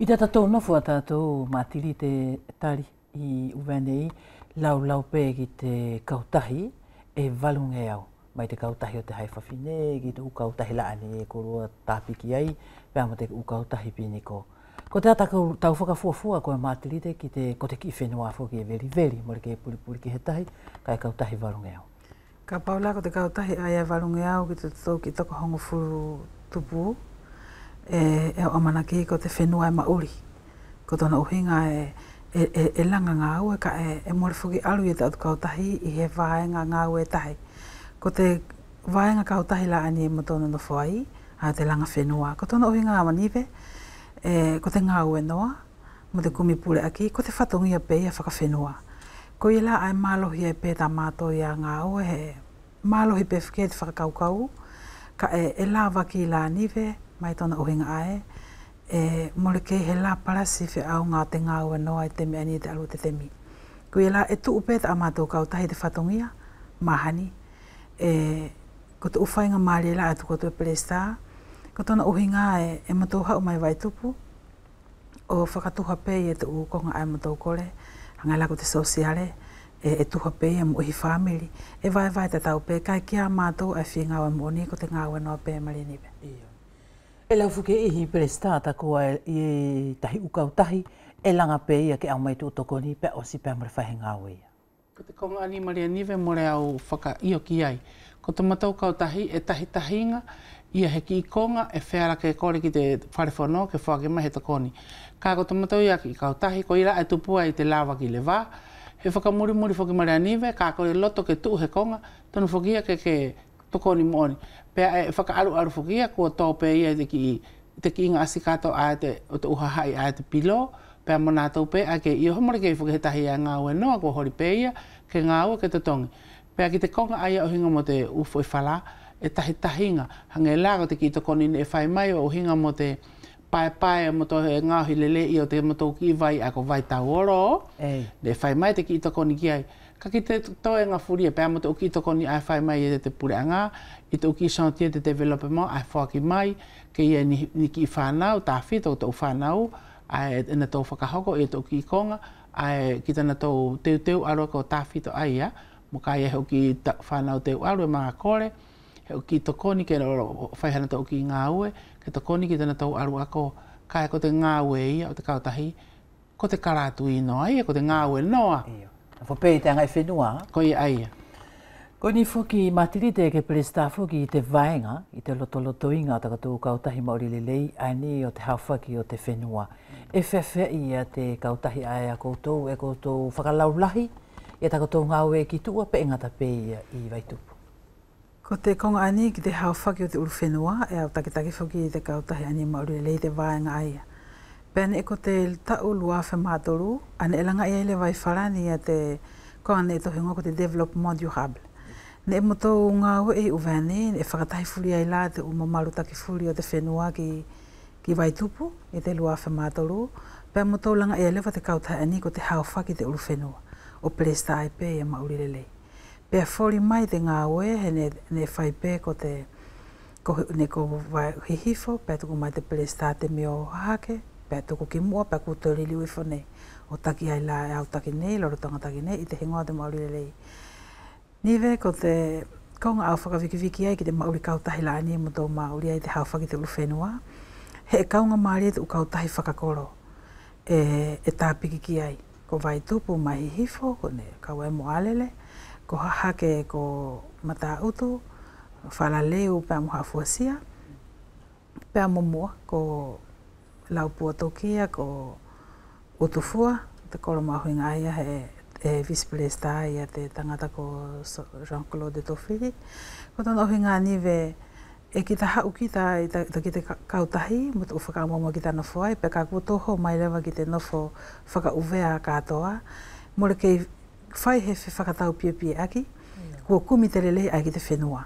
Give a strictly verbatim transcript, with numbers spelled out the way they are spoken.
ʻI tatatou nofo ʻa tatou Matilite Tali ʻi ʻUvea nei, laulau pe ki te kautahi ʻe valugeau, mai te kautahi ʻo te haʻi fafine ki te ʻu kautahi la ʻaeni ʻe kolua tapiki ai, pea mo te ʻu kautahi piniko. Ko te ʻata tau fakafuafua koe Matilite ki te, ko te kiʻi fenua foki ʻe veliveli, mole kei pulipuli ki he tahi, kaʻe kautahi valugeau. Kapau la ko te kautahi ʻaia ʻe valugeau ki te toko hogofulu tupu, ʻe, ʻe au ʻamanaki ko te fenua ʻe maʻuli. Ko tona ʻuhiga ʻe, ʻe, ʻe, ʻe laga gaue kaʻe, ʻe mole foki alu ia te ʻatu kautahi ʻi he vaega gaue ʻe tahi. Ko te vaega kautahi la ʻaeni ʻe matou nonofo ai, ʻa te laga fenua. Ko tona ʻuhiga Manive, ʻe, ko te gaue noa, mo te kumi puleʻaki, ko te fatogia pe ia fakafenua. Koia la ʻae malohi ai pe ta matou ia gaue he malohi pe foki ia te fakakaukau, kaʻe, ʻe lavaki la Nive, mai tona ʻuhiga ʻae, ʻe mole kei he la palasi feʻauga ʻo te gaue noa ʻi te temi ʻaeni ʻi te alu ʻo te temi. Koia la ʻe tuʻu pe ta matou kautahi te fatogia, mahani, ʻe, ko te ʻu faiga malie la ʻae ʻe tuku atu e Pelesita, ko tona ʻuhiga ʻe, ʻe matou haʻu mai Vaitupu, ʻo fakatuha pe ia te ʻu koga ʻae matou kole, hage la ko te sosiale, ʻe, ʻe tuha pe ia mo ʻihi famili, ʻe vaevae tatau pe, kaʻe kia matou ʻae fia gaue moʻoni ko te gaue noa pe Malie Nive. Io. ʻE lau foki e ʻihi Pelesita, ta kua ʻi he tahi ʻu kautahi, ʻe laga pe ia ke ʻau mai te ʻu tokoni, pea ʻosi pea mole fai he gaue ia. Ko te koga ʻaeni Malie Nive mole au fakaʻio ki ai. Ko tomatou kautahi ʻe tahitahiga ia he kiʻi koga ʻe feala ke kole ki te fale fono ke foaki mai he tokoni. Kaʻe ko tomatou ia kiʻi kautahi, koia la ʻe tupu ai te lavaki leva, he fakamulimuli foki Malie Nive, kaʻe ko te loto ke tuʻu he koga, tonu foki ia ke, ke tokoni moʻoni. Pea ʻe fakaʻaluʻalu foki ia kua to pe ia ʻi te kiʻi, ʻi te kiʻi gaʻasi katoa ʻae te, ʻo te ʻu hahaʻi ʻae te pilo, pea mo natou pe ʻae ke ʻio he mole kei foki he tahi ʻae gaue noa kua holi pe ia ke gaue ke totogi. Pea ki te koga ʻaia ʻuhiga mo te ʻu foʻi fala, ʻe tahitahiga, hage la ko te kiʻi tokoni neʻe fai mai ʻo ʻuhiga mo te paepae mo to he gaohi lelei ʻo te matou kiʻi vai ʻae ko Vaitauolo, neʻe fai mai te kiʻi tokoni ki ai. Kaʻe ki te toʻoga fulia pea mo te ʻu kiʻi tokoni ʻae fai mai e te puleʻaga, ʻi te ʻu kiʻi chantier de développement ʻae foaki mai, ke ia ni, ni kiʻi fanau, tafito te ʻu fanau, ʻae ʻe natou fakahoko ia te ʻu kiʻi koga, ʻae ki tanatou teuteu alu ʻae ko tafito ʻaia, mo ka ia he ʻu kiʻi ta, fanau teu alu ʻe maga kole, he ʻu kiʻi tokoni ke lo, lo, fai hanatou kiʻi gaue, ke tokoni ki tanatou alu ako, kaʻe ko te gaue ia ʻo te kautahi, ko te kalatuʻi noa ia, ko te gaue noa. Io. Nofo pe ʻi te agaʻi fenua. Koia ʻaia. Ko ʻeni foki Matilite ke Pelesita foki ʻi te vaega, ʻi te lotolotoiga ʻo takatou kautahi maʻuli lelei, ʻaeni ʻo te haofaki ʻo te fenua. ʻE feafeaʻi ia te kautahi ʻae ʻa koutou, ʻe koutou fakalaulahi ia takatou gaue ki tuʻa pe ʻe gata pe ia ʻi Vaitupu. Ko te koga ʻaeni ki te haofaki ʻo te ulufenua, ʻe au takitaki foki te kautahi ʻaeni maʻuli lelei te vaega ʻaia. Pea neʻe ko te taʻu lua afe ma tolu, ʻae neʻe lagaʻi ai leva ʻi Falani ia te koga neʻe tou higoa ko te développement durable. Neʻe matou gaue ʻi ʻUvea nei, neʻe fakatahi fuli ai la te ʻu mamalu taki fuli ʻo te fenua ki, ki Vaitupu, ʻi te lua afe ma tolu, pea matou lagaʻi ai leva te kautahi ʻaeni ko te haofaki te ulufenua, ʻo Pelesita ai pe ia maʻuli lelei. Pea foli mai te gaue, he neʻe, neʻe fai pe ko te, ko, neʻe ko Hihifo, pea tuku mai te Pelesita te mio hahake, pea tuku ki muʻa, pea kua toe liliu ifo nei. ʻO taki ai la ʻe au taki nei, lolotoga taki nei, ʻi te higoa ʻo te maʻuli lelei. Nive ko te koga ʻe au fakavikiviki ai ki te maʻuli kautahi la ʻaeni ʻe matou maʻuli ai te haofaki te ulufenua. He ʻe kaugamalie te ʻu kautahi fakakolo ʻe, ʻe tapiki ki ai. Ko Vaitupu mai Hihifo, ko ʻeni kau ai mo Alele, ko Hahake ko Mataʻutu, Falaleu pea mo Haʻafuasia, pea mo muʻa ko Laupua Tokia, ko Utufua, te kolo maʻuhiga ʻaia he, he visi pelesita ia te tagata ko Jean-Claude Tofili. Ko tona ʻuhiga Nive, ʻe kita haʻu kita ʻi ta, ʻi ta, ki te ka, kautahi, mo te ʻu fakamuamua kita nofo ai, pea ka kua tou haʻu mai leva ki te nofo fakaʻuvea katoa, mole kei fai he fefakatau piepieʻaki, kua kumi te lelei ʻae ki te fenua.